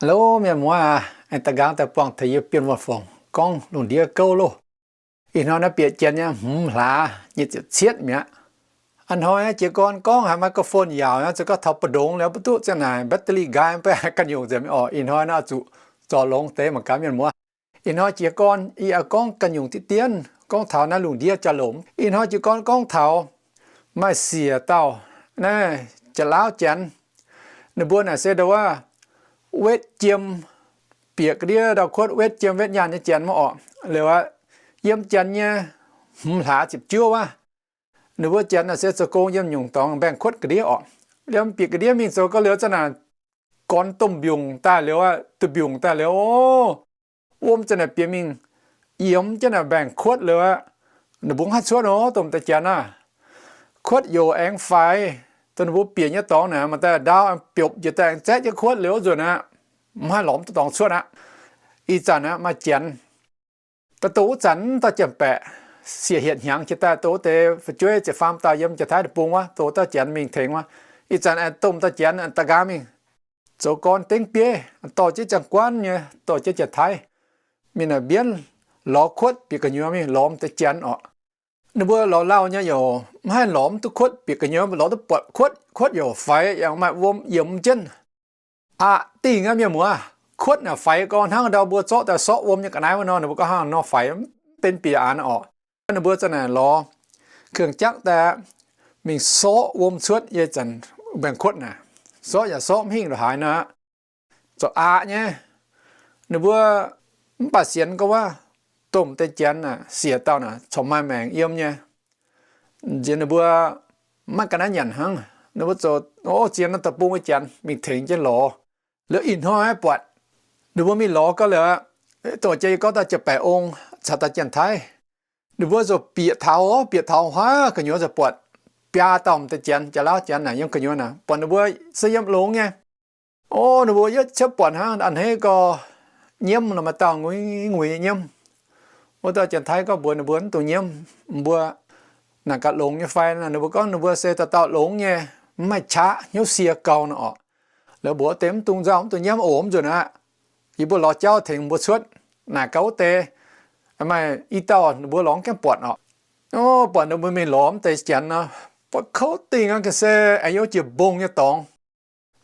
Hello mienh muoz aac, aengx da'nqaang daaih buangh taux yie Bienh Wuonh Fongc gorngv lungh ndiev gouv loh. Ih hnoi naaiv bieqc janx nyei hmz hlaax nyic ziepc cietv mi'aqv. A'hnoi jiez gorn gorngv haiz microphone yaauc, zuqc gorngv taux mbu'ndongx liuz mv duqv ziangh naaic battery nqaai, mv baac ganh nyungc nzengc oc. Ih hnoi naaiv zuqc zorc longx deix mangc gaax mienh muoz. Ih hnoi jiez gorn yie gorngv ganh nyungc diqv dien, gorngv taux naaiv lungh ndiev jauv-louc. Ih hnoi jiez gorn gorngv taux maaih siec dauh naaiv Janx-Laauv Janx, ninh mbuo naaic se ndau wuov wetv jiem, bieqc ga'ndiev ndau-kuotv wetv jiem wetv nyaanh nyei janx maiv orqc. Liuz aqv, yiem janx nyei hmz hlaax ziepc juov wuov, ninh mbuo janx naaic se zoux gong yiem nyungc dorngx mbaengx-kuotv ga'ndiev orqc. Liemh bieqc ga'ndiev mingh zoux gau liuz za'naaic gorn domh mbiungc daaih liuz aqv, domh mbiungc daaih liuz, o, wuom za'naaic bieqc mingh yiemx jienv naaic mbaengx-kuotv liuz aqv, ninh mbuo mv haih cuotv nor, domh deix janx aah, kuotv youz aengx faix. Dongh ninh mbuo bieqc nyei dorngx naaic maaih daaih ndau aengx biopv njiec daaih aengx zaeqv jienv kuotv liuz wuov nzunc aqv, mv haih lorz duqv dorngx cuotv aqv. Ih zanc aqv maaih janx daaih, dongh wuov zanc dauh janx-baeqc siec hietc hnyangx jiex daaih, dongh wuov deix fu'jueiv ziepc faam dauh yiem Janx-Taiv deic-bung wuov, dongh dauh janx mingh tengx wuov. Ih zanc aengx domh dauh janx da'nqaang mingh zoux gorn dengv bieiv, dorh jienv Janx-Guanh nyei, dorh jienv Janx-Taiv mingh naaic mbienv lorz kuotv bieqc gu'nyuoz mingh lorz deix janx orqc. Ninh mbuo lorz lauh nyei youc mv haih lorz duqv kuotv bieqc gu'nyuoz, lorz duqv buatc kuotv, kuotv youc faix, yaac maaih wuom yiemx jienv. Aqc dingh aqv mienh muoz, kuotv naaic faix gorngv hnangv ndau mbuo zorqv daaih sorqv wuom nyei ga'naaiv wuov nor, ninh mbuo gorngv hnangv nor faix, mv benx bieqc aqv orqc. Ninh mbuo za'naaic lorz เครื่องจักร daaih mingh sorqv wuom cuotv yie zanc mbaengx-kuotv naaic. Sorqv yaac sorqv mv hingh ndongc haaix nor, zoux aqc nyei. Ninh mbuo mv baac sienx gorngv wuov domh deix janx naaic, siec dauh naaic corc maaih maengc yiem nyei. Nziex ninh mbuo maiv ga'naaiv nyanc hnangv, ninh mbuo zoux, o, ziex norm deic-bung nyei janx mingh tengx jienv lorz. Liuz ih hnoi buatc ninh mbuo mingh lorz gau liuz, dongh jiex yie gorngv dauh Janx-Baeqc Ong caux dauh Janx-Taiv, ninh mbuo ziouc bieqc taux, bieqc taux huaav gu'nyuoz ziouc buatc biaa dauh m'deix janx, Janx-Laauv Janx naaic yiem gu'nyuoz naaic, buatc ninh mbuo se yiem longx nyei. O, ninh mbuo yietv ciepv buatc hnangv a'hneiv gau, nyiemv nor maaih dauh nguiz nguiz nyiemv. Wuov dauh Janx-Taiv gorngv mbuox ninh mbuo mv dungx nyiemv, mbuo naaic gaax longx nyei fai. Ninh mbuo gorngv ninh mbuo se dauh dauh longx nyei, mv maaih qaqv, hnyouv sie gau nor orqc. Liuz mbuox deix mv dungx nzauh, mv dungx nyiemv oc, mv nzunc aqv. Yie mbuo lorz jauv tengx mbuo cuotv. Naaic gaax wuov deix, maaih i dauh ninh mbuo lorz mv gaengh buatc orqc. O, buatc ninh mbuo mingh lorz mv deix janx nor, buatc kouv dingh aqv, ga'sie aengx yiem jiex mbong nyei dorngx.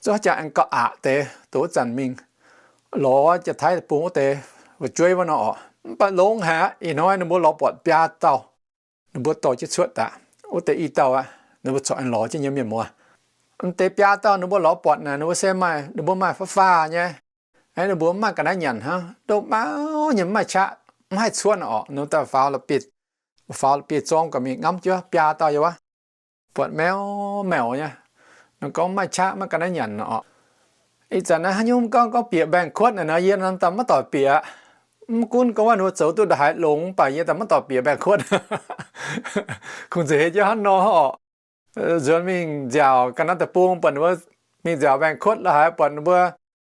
Zungv jaa aengx gauh aqc deix, dongh wuov zanc mingh lorz Janx-Taiv bung wuov deix fu'jueiv wuov nor orqc. Mv baac longx haic aqv. Ih hnoi ninh mbuo lorz buatc biaa dauh, ninh mbuo dorh jienv cuotv daaih. Wuov deix i dauh aqv, ninh mbuo corc aengx lorz jienv nyei mienh muoz. Mv deix biaa dauh ninh mbuo lorz buatc naaic, ninh mbuo se maaih, ninh mbuo maaih faaux-faaux nyei. Aeqv, ninh mbuo mv maaih ga'naaiv nyanc hnangv, ndouv mauv nyei, mv maaih qaqv, mv haih cuotv orqc. Ninh mbuo daaih faaux la'bieiv, faaux la'bieiv zorng gaax mingh ngamv jienv biaa dauh yiem wuov. Buatc mauv mauv nyei. Ninh gorngv mv maaih qaqv, maiv ga'naaiv nyanc orqc. Ih zanc naaiv haaix nyungc gorngv, gorngv bieqc mbaengx-kuotv naaic nor, yie nor daaih maiv doic bieqc aqv. Mv gunv gorngv wuov ninh mbuo zoux duqv ndongc haaix longx, mv baac yie daaih maiv doic bieqc mbaengx-kuotv. Kungx nzeix jienv hnangv nor orqc. Nzuonx mingh nziaauc ga'naaiv deic-bung, buatc ninh mbuo mingh nziaauc mbaengx-kuotv la'haaix, buatc ninh mbuo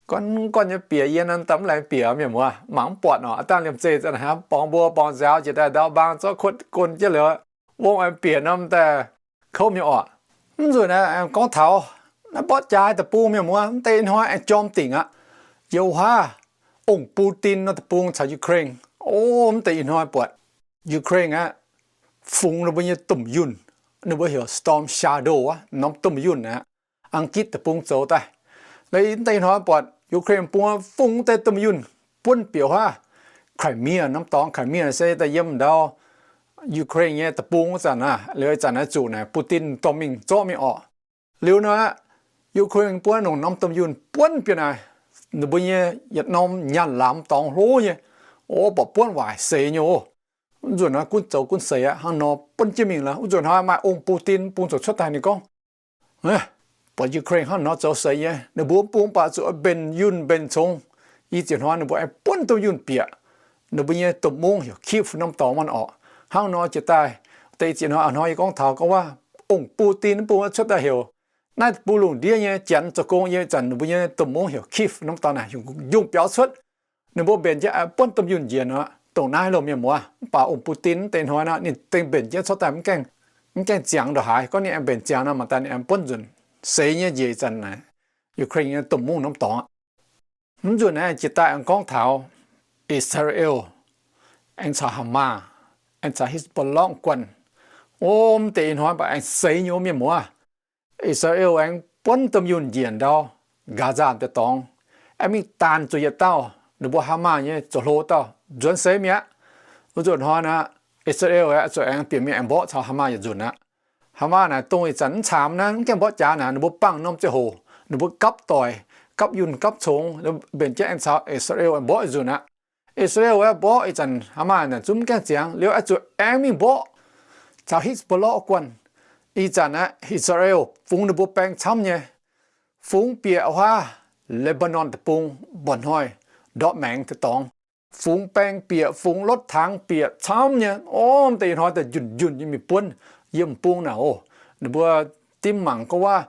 gorngv, gorngv nyei bieqc, yie nor daaih mv laengz bieqc, mienh muoz, mangc mv buatc orqc. Aa dangh liemh zeih zanc haaix borngz mbuo borngz nziaaux jiex daaih ndau mbaang zorqv kuotv gon jienv liuz, wongv aengx bieqc nor daaih kouv mienh orqc. Mv nzunc aeqv, gorngv taux naaiv mborqv jaaix deic-bung, mienh muoz, mv deix ih hnoi aengx jorm dingc aqv. Yiem wuov haav, ong-bung-din nor deic-bung caux Ukraine. O, mv deix ih hnoi buatc Ukraine aqv, fungx ninh mbuo nyei domh yunh, ninh mbuo heuc Storm Shadow aqv, norm domh yunh aqv. Ang-gitv deic-bung zoux daaih. Mv deix ih hnoi buatc Ukraine bung fungx deix domh yunh buonv bieqc wuov haav, Crimea norm dorngx. Crimea se daaih yiem ndau Ukraine nyei deic-bung wuov zanc aqv. Liuz ih zanc naaiv zuqc naaic Putin dorh mingh zorqv mingh orqc. Liuz nor aqv, Ukraine buonv nongc norm domh yunh buonv bieqc naaic, ninh mbuo nyei yietc norm nyaanh lamz dorngx hlo nyei. O, buatc buonv waaic seix nyei oc. Mv nzunc naaiv gunv zoux gunv seix aqv, hnangv nor buonv jienv mingh lorqc. Mv nzunc hnoi maaih ong-bung-din bung zoux cuotv daaih ninh gorngv, buatc Ukraine hnangv nor zoux seix nyei, ninh mbuo bung baac zuqc mbenc yunh mbenc congx. Ih zieqc hnoi ninh mbuo aengx buonv domh yunh bieqc ninh mbuo nyei domh mungv heuc Kyiv norm dorngx wuov orqc. Hnangv nor jiex daaih, deix ih zieqc hnoi, aa, hnoi yie gorngv taux gorngv wuov ong-bung-din bung cuotv daaih heuc naaiv bung lungh ndiev nyei janx zoux gong yiem ih zanc ninh mbuo nyei domh mungv heuc Kyiv norm dorngx naaic heuc njungh biaux cuotv. Ninh mbuo mbenc jienv buonv domh yunh njiec nor, dongh naaiv loh mienh muoz. Mv baac ong-bung-din deix hnoi nor ninh dengh mbenc jienv cuotv daaih mv gaengh, mv gaengh ziangx ndongc haaix. Gorngv ninh aengx mbenc ziangx nor, mangc daaih ninh aengx buonv nzunc seix nyei njiec ih zanc naaic Ukraine nyei domh mungv norm dorngx aqv. Mv nzunc naaiv jiex daaih aengx gorngv taux I^saa^laa^en aengx caux Hamas, aengx caux Hezbollah guanh. O, mv deix ih hnoi mv baac aengx seix nyei mienh muoz. I^saa^laa^en aengx buonv domh yunh njiec ndau Gaza deix dorngx, aengx mingh daanh zuqc yietc dauh ninh mbuo Hamas nyei zoux hlo dauh nzuonx seix mi'aqv. Wuov nzunc hnoi naaiv, I^saa^laa^en aeqv, zuqc aengx bieqc mingh aengx mborqv caux Hamas yietc nzunc aqv. Hamas naaic dongh ih zanc mv caamx naaiv, mv gaengh mborqv jaax naaic, ninh mbuo bangc norm ziangh hoc, ninh mbuo gapv doic, gapv yunh, gapv congx, mbenc jienv aengx caux I^saa^laa^en aengx mborqv yietc nzunc aqv. I^saa^laa^en aengx mborqv ih zanc, Hamas naaic zungv mv gaengh ziangx, liuz aengx zuqc aengx mingh mborqv caux Hezbollah guanh. Ih zanc aqv, I^saa^laa^en fungx ninh mbuo baeng camv nyei, fungx bieqc wuov Lebanon deic-bung mba'hnoi ndortv maengx deix dorngx, fungx baeng bieqc, fungx lotv taangx bieqc camv nyei. O, mv deix ih hnoi daaih njunh njunh nyei mingh buonv yiem bung naaic oc. Ninh mbuo dimv mangc gorngv wuov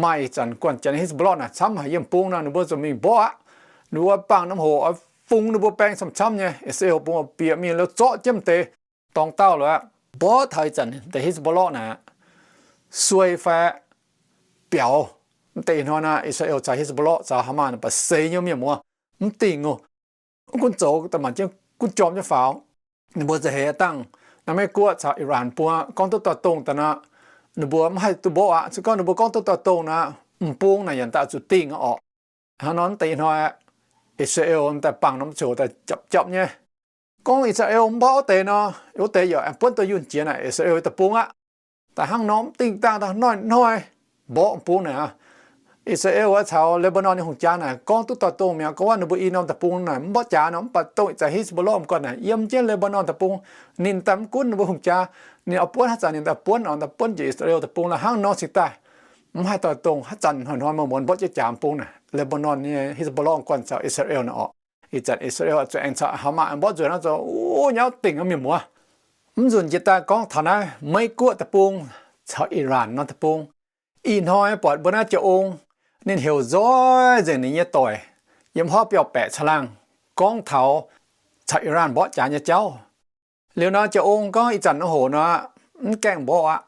maaih ih zanc guanh janx Hezbollah naaic camv haic yiem bung naaic, ninh mbuo zuqc mingh mborqv aqv. Ninh mbuo bangc norm hoc oix fungx ninh mbuo baeng camv-camv nyei. I^saa^laa^en bung bieqc mingh liuz zorqv jienv mv deix dorngx dauh lorqc, mborqv taux ih zanc deix Hezbollah naaic suei fai biaux. Mv deix ih hnoi naaic, I^saa^laa^en caux Hezbollah caux Hamas naaic baac seix nyei mienh muoz, mv dingh oc. Mv gunv zoux daaih maanc jienv gunv jorm jienv faaux. Ninh mbuo za'heix dangh naaiv Meiv Guoqv caux Iran bung gorngv duqv doix-dongh daaih nor, ninh mbuo mv haih duqv mborqv aqv. Se gorngv ninh mbuo gorngv duqv doix-dongh nor, m'bung naaic yaac daaih zuqc dingh aqv orqc. Hnangv nor mv deix ih hnoi, I^saa^laa^en daaih bangc norm ziangh hoc daaih japc japc nyei. Gorngv I^saa^laa^en mv mborqv wuov deix nor, wuov deix yaac aengx buonv doix-yunh jiex naaic I^saa^laa^en deic-bung aqv. Daaih hnangv nor mv dingh dangh, daaih hnoi-hnoi mborqv m'bung naaic. I^saa^laa^en wuov caux Lebanon nyei hungh jaa naaic gorngv duqv doix-dongh mi'aqv. Gorngv wuov ninh mbuo i norm deic-bung naaic mv mborqv jaax nor, mv baac dongh ih zanc Hezbollah m'guanh naaic yiem jienv Lebanon deic-bung. Ninh daaih mv gunv ninh mbuo hungh jaa, ninh oix buonv haaix zanc ninh daaih buonv oc, daaih buonv njiec I^saa^laa^en deic-bung naaic hnangv nor cingx daaih. Mv haih doix-dongh, haaix zanc hnoi-hnoi muonz-muonz mborqv jienv jaax m'bung naaic. Lebanon nyei Hezbollah m'guanh caux I^saa^laa^en naaic orqc. Ih zanc I^saa^laa^en zuqc aengx caux Hamas mborqv nzuonx nor, zoux uv nyauv dingc mienh muoz. Mv nzunc jiex daaih gorngv taux naaiv Meiv Guoqv deic-bung caux Iran norm deic-bung. Ih hnoi buatc mbuo naaiv jiex ong, ninh heuc nzoih nzengc ninh nyei doic yiem hopv biauv-baeqc caangh laangh gorngv taux caux Iran mborqv jaax nyei jauv. Liuz nor jiex ong gorngv ih zanc nor hoc nor, mv gaengh mborqv aqv.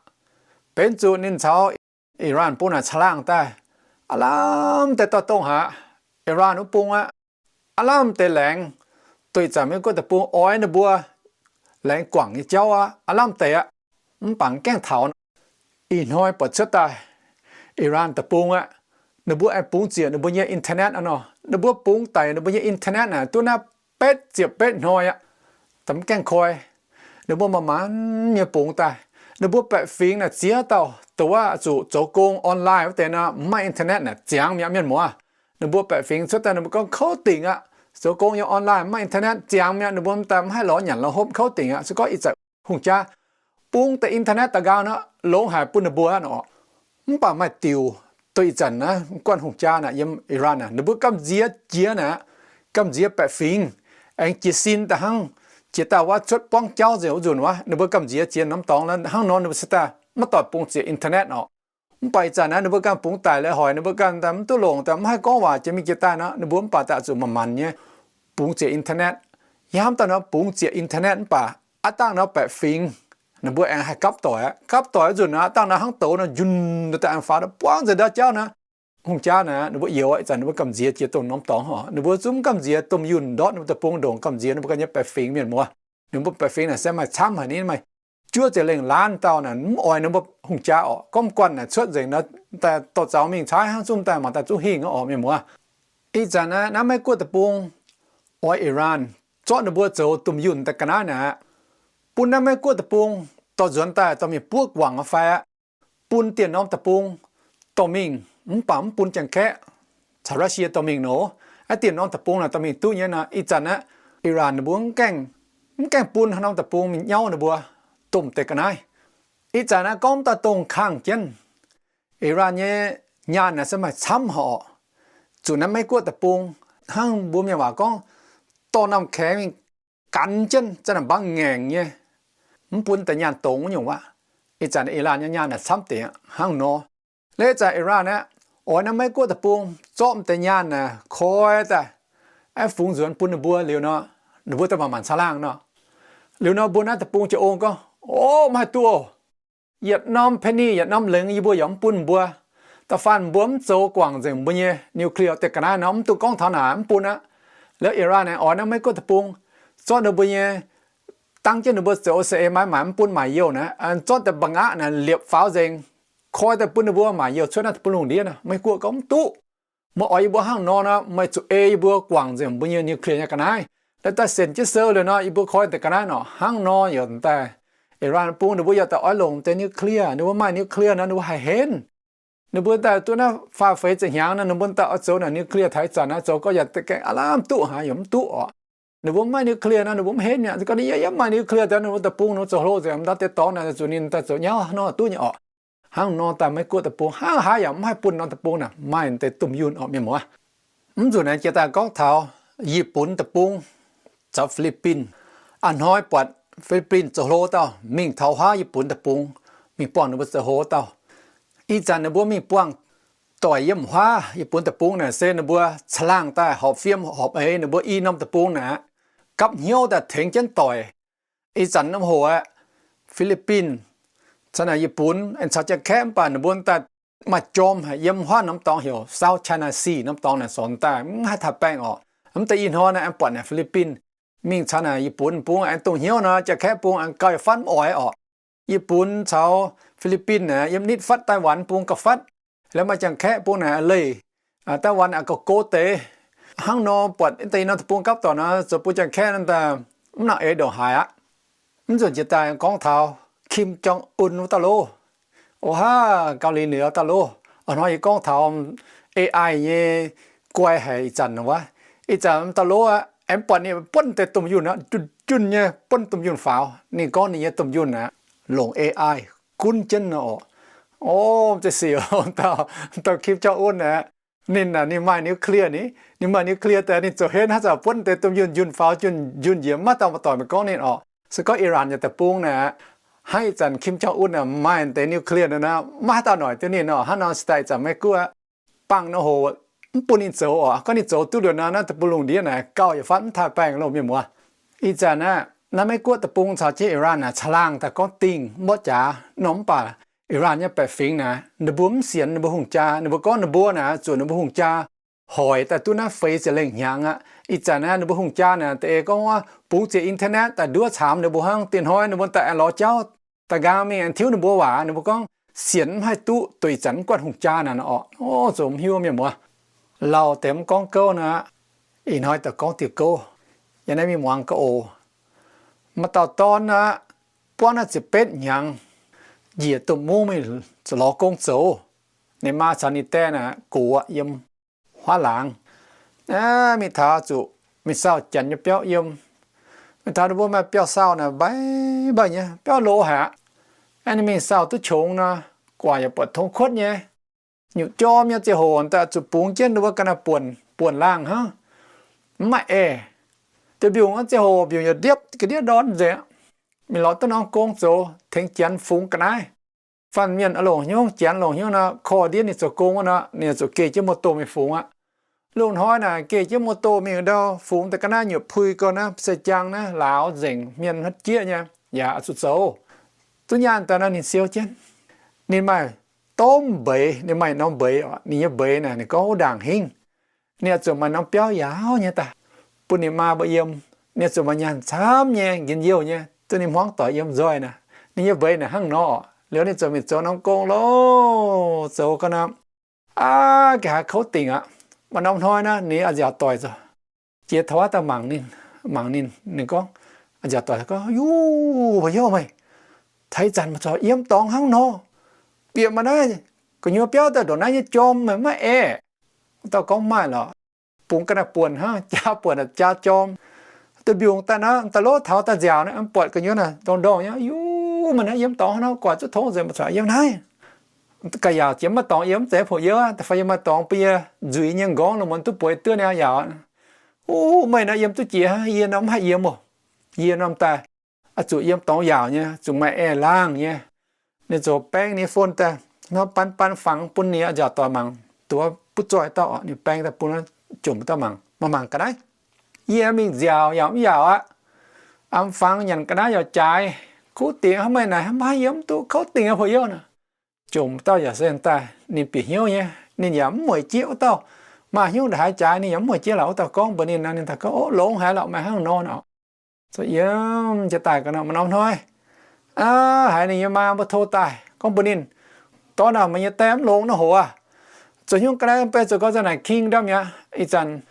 Benx zuqc ninh caux Iran bung naaic caangh laangh daaih, aav lamh deix doix-dongh haic. Iran wuov bung aqv, aav lamh deix laengz, doix zanc Meiv Guoqv deic-bung oix ninh mbuo laengz guangc nyei jauv aqv, aav lamh deix aqv. Mv baac gaengh taux ih hnoi buatc cuotv daaih, Iran deic-bung aqv, ninh mbuo aengx bungx ziec ninh mbuo nyei internet aqv nor. Ninh mbuo bungx daic ninh mbuo nyei internet naaic duqv naaiv betv ziepc betv hnoi aqv. Da'mv gaengh koi, ninh mbuo manc-manc nyei bungx daaih. Ninh mbuo baeqc fingx naaic ziex dauh, dongh wuov zuqc zoux gong online wuov deix nor, mv maaih internet naaic ziangx mi'aqv mienh muoz. Ninh mbuo baeqc fingx cuotv daaih ninh mbuo gorngv kouv dingc aqv. Zoux gong yiem online mv maaih internet ziangx mi'aqv, ninh mbuo daaih mv haih lorz nyanc lorz hopv, kouv dingc aqv. Se gorngv ih zanc hungh jaa bungx deix internet daaih nqaang nor, longx haic bun ninh mbuo nor. Mv baac maaih diuc, doix ih zanc naaiv guanh hungh jaa naaic yiem Iran naaic, ninh mbuo gamh nziex jiex naaic, gamh nziex baeqc fingx, aengx jiez sin daaih hnangv jiex daaih wuov cuotv buangv jauv nzengc wuov nzunc wuov, ninh mbuo gamh nziex jiex norm dorngx hnangv nor ninh mbuo se daaih maiv doic bungx ziec internet orqc. Mv baac ih zanc naaiv ninh mbuo ganh bungx daic leiz hoic, ninh mbuo ganh daaih mv duqv longc, daaih mv haih gorngv waac jiex mingh jiex daaih nor, ninh mbuo mv baac daaih zuqc manc-manc nyei bungx ziec internet. Yaac hnamv daaih nor bungx ziec internet mv baac aav dangh nor baeqc fingx ninh mbuo aengx haih gapv doic aqv. Gapv doic wuov nzunc naaic, aav dangh nor hnangv douz nor, njunh daaih aengx faaux buangv nzengc ndau jauv naaiv. Hungh jaa naaic ninh mbuo youx aqv. Ih zanc ninh mbuo gamh nziex jiex dongh norm dorngx oc. Ninh mbuo zungv gamh nziex domh yunh ndortv ninh mbuo deic-bung ndongc gamh nziex ninh mbuo ganh nyei baeqc fingx mienh muoz. Ninh mbuo baeqc fingx naaic se maaih camv haic, ninh maaih juov ziepc lengh laanc dauh naaic mv oix ninh mbuo hungh jaa orqc. Gorngv guanh naaic cuotv nzengc nor, daaih dorh zaux mingh caaiv hnangv zungv daaih mangc daaih zungv hingh orqc mienh muoz. Ih zanc naaiv, naaiv Meiv Guoqv deic-bung oix Iran zorqv ninh mbuo zoux domh yunh daaih ga'naaiv naaic, bun naaiv Meiv Guoqv deic-bung dorh nzuonx daaih dorh mingh buov guangc fai aqv. Bun dieh norm deic-bung dorh mingh, mv baac mv bun Janx-Kaeqv caux Russia dorh mingh nor, aav dieh norm deic-bung naaic dorh mingh duqv nyei nor, ih zanc aqv, Iran ninh mbuo mv gaengh, mv gaengh bun haaix norm deic-bung mingh nyauv ninh mbuo domh deix ga'naaiv. Ih zanc naaiv gorngv daaih dongh kangh jienv, Iran nyei nyaanh naaic se maaih camv haic orqc. Zuqc naaiv Meiv Guoqv deic-bung hnangv mbuo mienh waac gorngv dorh naamh kaengx mingh ganx jienv za'naaic mbaang ngaengc nyei, mv bun deix nyaanh dongz wuov nyungc aqv. Ih zanc Iran nyei nyaanh naaic camv deix hnangv nor. Leh ih zanc Iran aqv, oix naaiv Meiv Guoqv deic-bung zorqv m'deix nyaanh naaic koi daaih, aeqv, fungx nzuonx bun ninh mbuo liuz nor, ninh mbuo daaih manc-manc caangh laangh nor. Liuz nor mbuo naaiv deic-bung jiex ong gorngv, O, mv haih duqv oc. Yietc norm penny, yietc norm lengz yie mbuo yaac mv bun mbuo. Da'faanh mbuo mv zoux guangc nzengc mbuo nyei nuclear deix ga'naaiv nor, mv duqv gorngv taux naaic mv bun aqv. Liuz Iran aengx oix naaiv Meiv Guoqv deic-bung zorqv ninh mbuo nyei, dangv jienv ninh mbuo zoux S A A maaiz maaic mv bun maaic youh naaic, zorqv deix mba'nqaaqv naaic liepc faaux nzengc, koi daaih bun ninh mbuo maaic youh cuotv naaiv deic-bung lungh ndiev nor. Meiv Guoqv gorngv mv duqv. Meih oix yie mbuo hnangv nor nor, meih zuqc ei yie mbuo guangc nzengc mbuo nyei nuclear nyei ga'naaiv. Liuz daaih sienx jienv sou liuz nor, yie mbuo koi deix ga'naaiv nor. Hnangv nor yaac daaih Iran bung ninh mbuo yaac daaih oix longc deix nuclear. Ninh mbuo maaih nuclear nor ninh mbuo haih henv. Ninh mbuo daaih duqv naaiv faah feix ziepc hnyangx nor, ninh mbuo daaih oix zoux naaic nuclear taux ih zanc naaiv, zoux gorngv yaac gengh aav lamh duqv haic, yaac mv duqv orqc. Ninh mbuo mv maaih nuclear nor ninh mbuo mv henv mi'aqv. Gorngv ninh yaac mv maaih nuclear daaih, ninh mbuo deic-bung ninh mbuo zoux hlo nzengc, m'ndau deix dorngx naaic zuqc ninh daaih zoux nyauv nor duqv nyei orqc. Hnangv nor daaih Meiv Guoqv deic-bung hnangv haaix yaac mv haih bun norm deic-bung naaic maaih deix domh yunh orqc, mienh muoz. Mv nzunc naaiv jiex daaih gorngv taux Yietc Bunv deic-bung caux Fi^li^bin. A'hnoi buatc Fi^li^bin zoux hlo dauh mingh taux huaav Yietc Bunv deic-bung, mingh buangh ninh mbuo zoux hlo dauh. Ih zanc ninh mbuo mingh buangh doic yiem huaav Yietc Bunv deic-bung naaic se ninh mbuo caangh laangh daaih horpc fiem horpc eix, ninh mbuo i norm deic-bung naaic gapv hnyouv daaih tengx jienv doic. Ih zanc norm hoc aeqv, Fi^li^bin caux naaic Yietc Bunv aengx caux Janx-Kaeqv mv baac ninh mbuo daaih maaih jorm haic yiem huaav norm dorngx heuc South China Sea norm dorngx naaic, sorc daaih mv haih taaih baengh orqc. Mv deix ih hnoi naaiv aengx buatc naaic Fi^li^bin mingh caux naaic Yietc Bunv bung aengx dongh hnyouv nor, Janx-Kaeqv bung aengx gauh yietc fatv mv oix orqc. Yietc Bunv caux Fi^li^bin naaic yiem nitv fatv Taiwan bung gauh fatv. Liuz maaih Janx-Kaeqv bung naaic leih Taiwan aqv gauh go deix. Hnangv nor buatc deix norm deic-bung gapv dorngc nor, zoux bun Janx-Kaeqv naaiv daaih mv nangc eix ndongc haaix aqv. Mv nzunc jiex daaih gorngv taux Kim Jong Un wuov dauh lov. O haav, Gaux Liuz Ninh wuov dauh lov. A'hnoi yie gorngv taux A I nyei guai haic ih zanc wuov. Ih zanc dauh lov aqv, aengx buatc ninh buonv deix domh yunh aqv, junh junh nyei buonv domh yunh faaux. Ninh gorngv ninh nyei domh yunh aqv, longc A I gunv jienv nor orqc. O, zeiz sic dauh, dauh Kim Jong Un aqv. Ninh aac, ninh maaih nuclear ni, ninh maaih nuclear daaih ninh zoux henv haaix zanc buonv deix domh yunh, yunh faaux, yunh njiec maiv dauh muoz-doic mingh gorngv ninh orqc. Se gorngv Iran nyei deic-bung naaic, hnangv ih zanc Kim Jong Un aac maaih deix nuclear nor, maiv haaix dauh noic duqv ninh orqc. Hnangv nor se daaih ih zanc Meiv Guoqv bangh nor hoc mv bun ninh zoux orqc. Gorngv ninh zoux duqv liuz nor, naaiv deic-bung lungh ndiev naaic gauh yietc fatv mv taaih baengh loh, mienh muoz. Ih zanc naaiv, naaiv Meiv Guoqv deic-bung caux jienv Iran naaic caangh laangh daaih gorngv dingh mborqv jaax norm mv baac Iran nyei baeqc fingx naaic, ninh mbuo mv sienx ninh mbuo hungh jaa. Ninh mbuo gorngv ninh mbuo naaic zuqc ninh mbuo hungh jaa hoic daaih duqv naaiv feix ziepc lengh hnyangx aqv. Ih zanc naaiv ninh mbuo hungh jaa naaic da'eix gorngv wuov bungx ziex internet daaih nduov caamx ninh mbuo hnangv. Dinh hnoi ninh mbuo daaih aengx lorz jauv daaih nqaang mingh aengx tiuv ninh mbuo waac. Ninh mbuo gorngv sienx mv haih duqv, duqv ih zanc mv guanh hungh jaa naaic orqc. O, zoux mv hiuv, mienh muoz. Lauh deix mv gorngv gouv naaic, ih hnoi daaih gorngv diuh gouv. Yiem naaiv mingh muangx ga'oc. Maaih dauh dorn aqv, buangv naaiv ziepc betv hnyangx, njiec domh mungv mingh lorz gong zoux. Ninh maa caux ninh daeh naaic gox yiem huaav laangz. Aav, mingh taux zuqc mingh sauh janx nyei biauv yiem. Mingh taux ninh mbuo maaih biauv-sauh naaic, mbaih mbaih nyei, biauv loz haic aqv. Aeqv, ninh mingh sauh duqv qongx nor, guaax yaac buatc tong kuotv nyei. Nyutc jorm nyei ziangh hoc daaih zuqc bungx jienv ninh mbuo ga'naaiv buonc, buonc laangh hnangv. Mv maaih aeh. Deix mbiungc wuov ziangh hoc mbiungc yaac ndiepv ga'ndiev ndorn nzengc. Mingh lorz duqv norm gong zoux tengx janx fungx ga'naaiv. Faanh mienh longc hnyouv, janx longc hnyouv nor, korv ndiev ninh zoux gong wuov nor, ninh zuqc geh jienv motor mingh fungx aqv. Lungh hnoi naaic geh jienv motor mingh ndau fungx daaih ga'naaiv nyutc pui gau naaiv, se jaang naaiv lauz nzengc, hmien hmaiv jieqv nyei, yaac zuqc zoux. Duqv nyaanh daaih nor ninh siou jienv. Ninh maaih domh mbeix, ninh maaih norm mbeix oc. Ninh nyei mbeix naaic ninh gorngv wuov ndaangc hingv. Ninh oix zuqc maaih norm biauv yaauv nyei daaih, bun ninh maa mbuo yiem. Ninh oix zuqc maaih nyaanh camv nyei, njien-youh nyei, duqv ninh hmuangv doic yiem nzoih naaic. Ninh nyei mbeix naaic hnangv nor oc. Liuz ninh ziouc mingh zoux norm gong loh, zoux gau nor, aav, nqa'haav kouv dingc aqv. Maaih norm hnoi naaiv ninh a'nziaauc doic zoux, jiex taux wuov daaih mangc ninh, mangc ninh, ninh gorngv, a'nziaauc doic gorngv, Yuv, mbuo hnyouv meih, taux ih zanc meih corc yiem dorngx hnangv nor. Bieqc maaih naaiv gu'nyuoz biauv daaih ndongc naaiv nyei jorm, meih maiv aeqv? Wuov dauh gorngv, Maaih lorqc. Bungx ga'naaiv buonc hnangv, jaa buonc jaa jorm. Deix mbiungc daaih naaiv daaih lov taux daaih nziaauc naaiv, buatc gu'nyuoz naaic ndorngc ndorngc nyei. Yuv, meih naaiv yiem dorngx hnangv nor, guaax zuqc tongv nzengc, meih corc yiem naaiv. Ga'yaauc jiex maiv dorngx yiem, mv zeiz hopc youh aqv. Da'faanh yie maaih dorngx bun yie nzuiz nyei nqorngv lungh muonz duqv bueix duqv niaa yaauc. Uv, meih naaiv yiem duqv jiex hnangv, yie nor mv haih yiem oc. Yie norm daaih oix zuqc yiem dorngx yaauc nyei, zuqc maaih aeh laangh nyei. Ninh ziouc baeng ninh phone daaih, hnangv ban ban fangx bun ninh a'nziaauc doic mangc, duqv butv zoih dauh oc. Ninh baeng daaih bun jomc dauh mangc, mangc mangc ga'naaiv. Yie mingh nziaauc yaac mv yaauc aqv. Am fangx nyanc ga'naaiv yaac jaaix, kuv dingc hnangv, meih naaic hnangv maiv haih yiem duqv, kouv dingc aqv, houc youh naaic. jomc dauh yaac se daaih ninh bieqc hnyouv nyei, ninh yaac mv mueic jieqv wuov dauh. Maaih hnyouv ndongc haaix jaaix ninh yaac mv mueic jieqv lorqc. Wuov dauh gorngv mbuox ninh nor, ninh daaih gorngv, Ov, longx haic lorqc, meih hnangv nor nor. Zuqc yiem jiex daaih ga'naaiv maaih norm hnoi, aav, haiz ninh nyei maa mbuo tov daaih gorngv mbuox ninh, Dorn aac, meih nyei die mv longx nor hoc aac. Zoux hnyouv ga'naaiv beiv zoux gau za'naaic king ndau mi'aqv. Ih zanc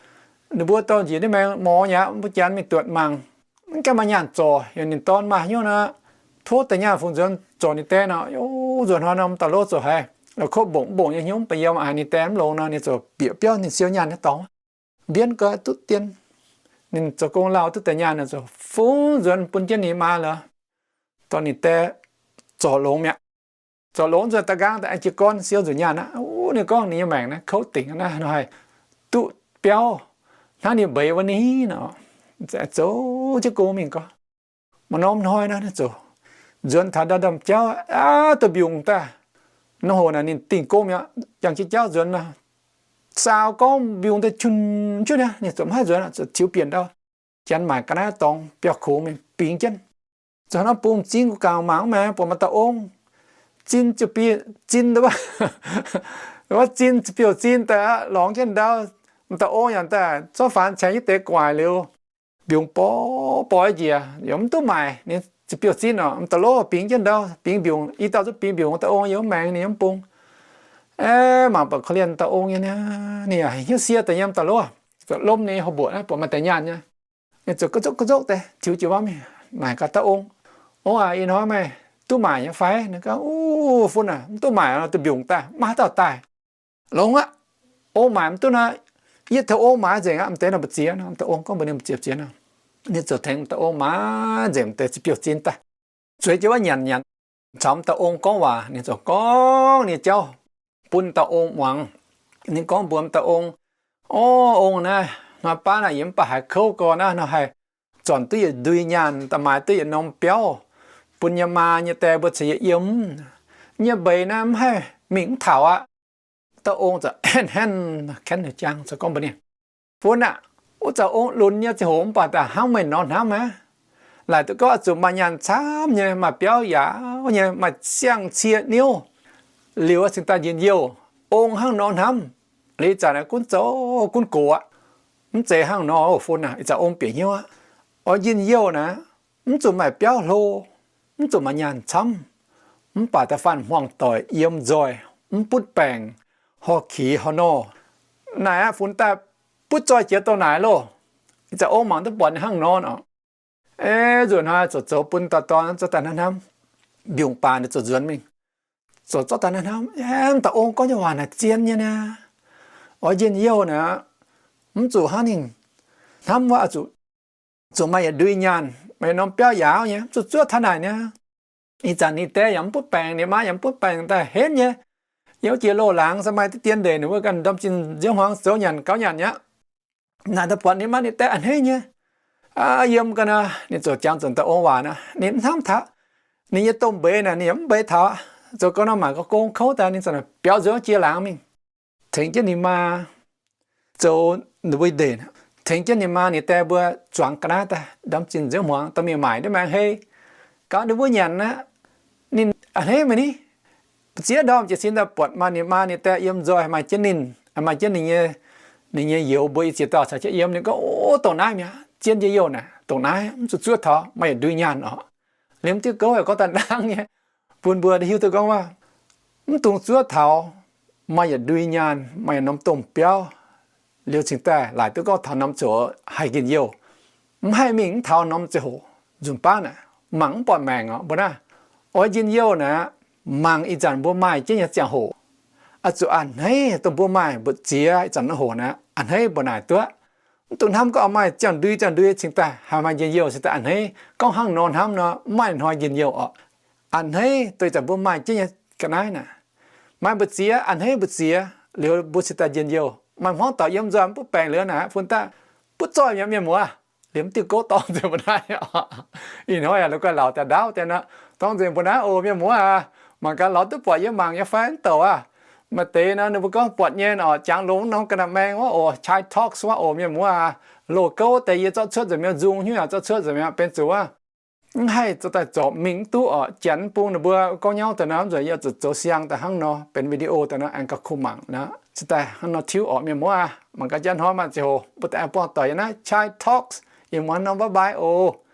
ninh mbuo dorh njiec ndiev maengx morz aqv, mbuo janx mingh duotc mangc, mv gaengh maaih nyaanh zorc. Yaac ninh dorn maaih hnyouv nor, tov deix nyaanh fungx nzuonx zorc ninh die nor. Yaac nzuonx hnoi nor, m'dauh lov zoux haiz la'kuqv mbongc mbongc nyei hnyouv mv baac yiem aqv, ninh die mv longx nor, ninh ziouc bieqc biauv ninh siou nyaanh nyei dorngx, mbienv gau duqv dien. Ninh zoux gong lauh duqv deix nyaanh nor, ziouc fungx nzuonx bun jienv ninh maa lorqc. Dorh ninh die zorc longx mi'aqv. Zorc longx nzuonx da'nqaang daaih aengx jiez gorn siou nzunc nyaanh aqv. Wuov, ninh gorngv ninh nyei maengc naaiv kouv dingc naaiv, nor haih duqv biauv hnangv ninh mbeix wuov ni nor, zoux jienv gong mingh gau. Maaih norm hnoi nor, ninh ziouc nzuonx taux ndau ndorm jauv aqv, duqv mbiungc daaih. Nor hoc naaic ninh dingh gong mi'aqv, yangh jienv jauv nzuonx nor, saau gorngv mbiungc daaih qunc qunc aqv. Ninh ziouc mv haih nzuonx, ziouc tiux bieqc ndau, janx maaic ga'naaiv dorngx biauv-kungx mingh bingx jienv. Zoux norm bung zin gu'gangc mangc mv maaih, buatc m'dauh ong zin ziouc biouv zin, wuov zin ziouc biouv zin daaih aqv, lorngx jienv ndau. M'dauh ong yaac daaih zorqv faanx caengx jienv deix gu'nguaaic liuz, mbiungc borv borv njiec, yaac mv duqv maaic, ninh ziouc biouv zin oc. M'dauh lov bingx jienv ndau, bingx mbiungc, i dauh zungv bingx mbiungc, m'dauh ong yiem mv maengx ninh yiem bung. Aeqv, mangc buatc korv-lienh m'dauh ong nyei niaa, ninh yaac hnyouv sie deix nyei m'dauh lov, ziouc lomh ninh nyei houx mbuoqc naaiv, buatc maaih deix nyaanh nyei. Ninh ziouc ga'nzogv ga'nzogv deix tiux jiex wuov mingh naaic gaax dauh ong, Ong aac, ih hnoi meih duqv maaic nyei fai? Ninh gorngv, Uv, fun aac, mv duqv maaic nor, duqv mbiungc daaih, maiv haaix dauh daaih. Longx aqv. Ong maaic mv duqv nor, yie tengx ong maaiz nzengc aqv, m'deix nor mbu'ziex nor. M'dauh ong gorngv mbuox ninh mbu'ziex nor, ninh ziouc tengx m'dauh ong maaiz nzengc m'deix ziouc biouv zin daaih. Zueiz jienv wuov nyanc nyanc caux m'dauh ong gorngv waac, ninh ziouc gorngv ninh nyei jauv bun m'dauh ong muangx. Ninh gorngv mbuox m'dauh ong, Orv, ong naaiv, hnoi baav naaiv yie mv baac haiz kouv gorx naaiv nor, haih zornc duqv yietc ndui nyaanh, da'maaiz duqv yietc norm biauv bun yie maa yie die mbuo caux yie yiem. Yie nyei mbeix naaiv mv haih mingh mv taux aqv. Dauh ong ziouc henv henv, kenv hnyouv jangx, ziouc gorngv mbuox ninh, Fun aac, wuov zanc ong lunx nyei ziangh hoc mv baac daaih hnamv meih norm hnamv aqv. Laaic duqv gorngv oix zuqc maaih nyaanh camv nyei, maaih biauv yaauv nyei, maaih siang-cie niouv liuz cingx daaih njien-youh. Ong hnangv nor hnamv, liuz ih zanc gunv zoux gunv gox aqv. Mv zeiz hnangv nor, fun aac, ih zanc ong bieqc hnyouv aqv. Oix njien-youh naaic, mv zuqc maaih biauv hlo, mv zuqc maaih nyaanh camv, mv baac da'faanh hmuangx doic yiem nzoih, mv butv baengc, horh kix horh nor. Naaic aqv, funx daaih butv zoih jiex dongh naaic loh. Ih zanc ong mangc duqv buatc ninh hnangv nor oc. Aeqv, nzunc hnoi ziouc zoux bun dauh dorn zorqv daaih hnamv hnamv, mbiungc baac ninh ziouc nzuonx mingh, ziouc zorqv daaih hnamv hnamv, aeqv, dauh ong gorngv nyei waac naaic zien nyei niaa. Oix njien-youh naaic, mv zuqc hnangv ninh hnamv wuov, zuqc, zuqc maaih yietc ndui nyaanh, maaih norm biauv yaauv nyei, mv zuqc zuov taux naaic niaa. Ih zanc ninh die yaac mv butv baengc, ninh maa yaac mv butv baengc daaih henv nyei. Yiem wuov jiex loz-laangz se maaih diqv dien ndeic ninh mbuo ganh ndorm zinh nziouv hmuangx zoux nyanc gaux nyanc mi'aqv. Naaic daaih buatc ninh maa ninh die a'hneiv nyei yiem ga'naaiv, ninh ziouc jangx zuqc dauh ong waac naaic, ninh mv hnamv taux ninh nyei domh mbeix naaic, ninh yaac mv mbeix taux. Zoux gau nor maaic gong kouv daaih, ninh ziouc biaux nzuonx jiex laangz mingh, tengx jienv ninh maa zoux ndeic, tengx jienv ninh maa ninh die mbuo zuangx ga'naaiv daaih ndorm zinh nziouv hmuangx dorh mingh maaic ndiev maengx hei gaux ninh mbuo nyanc aqv. Ninh a'hneiv meih ni. Ziex ndorm jiez sin daaih buatc maaih ninh maa ninh die yiem nzoih maaih jienv ninh, maaih jienv ninh nyei, ninh nyei youz mbuo i ziex dauh caux jienv yiem. Ninh gorngv, Ov, dongh naaiv mi'aqv, zien njien-youh naaic, dongh naaiv mv zuqc zuov taux, maaih yietc ndui nyaanh oc. Liemh diuh gouv haic gorngv daaih hnangv nyei, bun mbuo hiuv duqv gorngv waac, mv dungx zuov taux maaih yietc ndui nyaanh, maaih yietc norm domh biauv, liuz cingx daaih laaic duqv gorngv taux norm ziangh hoc haih njien-youh. Mv haih mingh mv taux norm ziangh hoc. Nzunc baav naaic mangc mv buatc maengc oc mbuo naaiv. Oix njien-youh naaic, mangc ih zanc mbuo maaih jienv nyei ziangh hoc. Oix zuqc a'hneiv dongh mbuo maaih mbu'ziex ih zanc nor hoc naaic, a'hneiv mbuo naaic duqv. Mv dungx hnamv gorngv maaih ziangh ndui ziangh ndui cingx daaih haih maaih njien-youh, cingx daaih a'hneiv. Gorngv hnangv nor hnamv nor, mv maaih hnoi njien-youh oc. A'hneiv dongh ih zanc mbuo maaih jienv nyei ga'naaiv naaic, maaih mbu'ziex, a'hneiv mbu'ziex liuz mbuo cingx daaih njien-youh. Maaih hmuangv doic yiem nzoih mv butv baengc liuz naaic, fun daaih butv zoih mi'aqv mienh muoz. Liemh diuh gouv dorngx nzengc mbuo naaiv, ih hnoi yaac la'guaih laauc daaih ndaauv deix nor, dorngx nzengc mbuo naaiv oc mienh muoz aac. Mangc gaax lorz duqv buatc yie mangc nyei fai mv douc aac. Maaih deix nor ninh mbuo gorngv buatc nyei oc, jangx longx norm ga'naaiv maeng wuov oc, Chai Talks wuov oc mienh muoz aac. Loz-gouv deix yie zorqv cuotv nzengc mi'aqv, nzung hnyouv yaac zorqv cuotv nzengc mi'aqv, benx zuqc wuov mv haih zoux daaih zorpc mingh mv duqv orqc. Janx bung ninh mbuo gorngv nyauv daaih nor, mv nzunc yie zuqc zoux siang daaih hnangv nor, benx video daaih nor aengx gauh kuh mangc nor. Ziouc daaih hnangv nor tiuv orqc, mienh muoz aac. Mangc gaax janx hnoi maah, ziouc hoc mbuo daaih aengx buangh doic yiem naaiv Chai Talks. Ih muonz nor bye bye oc.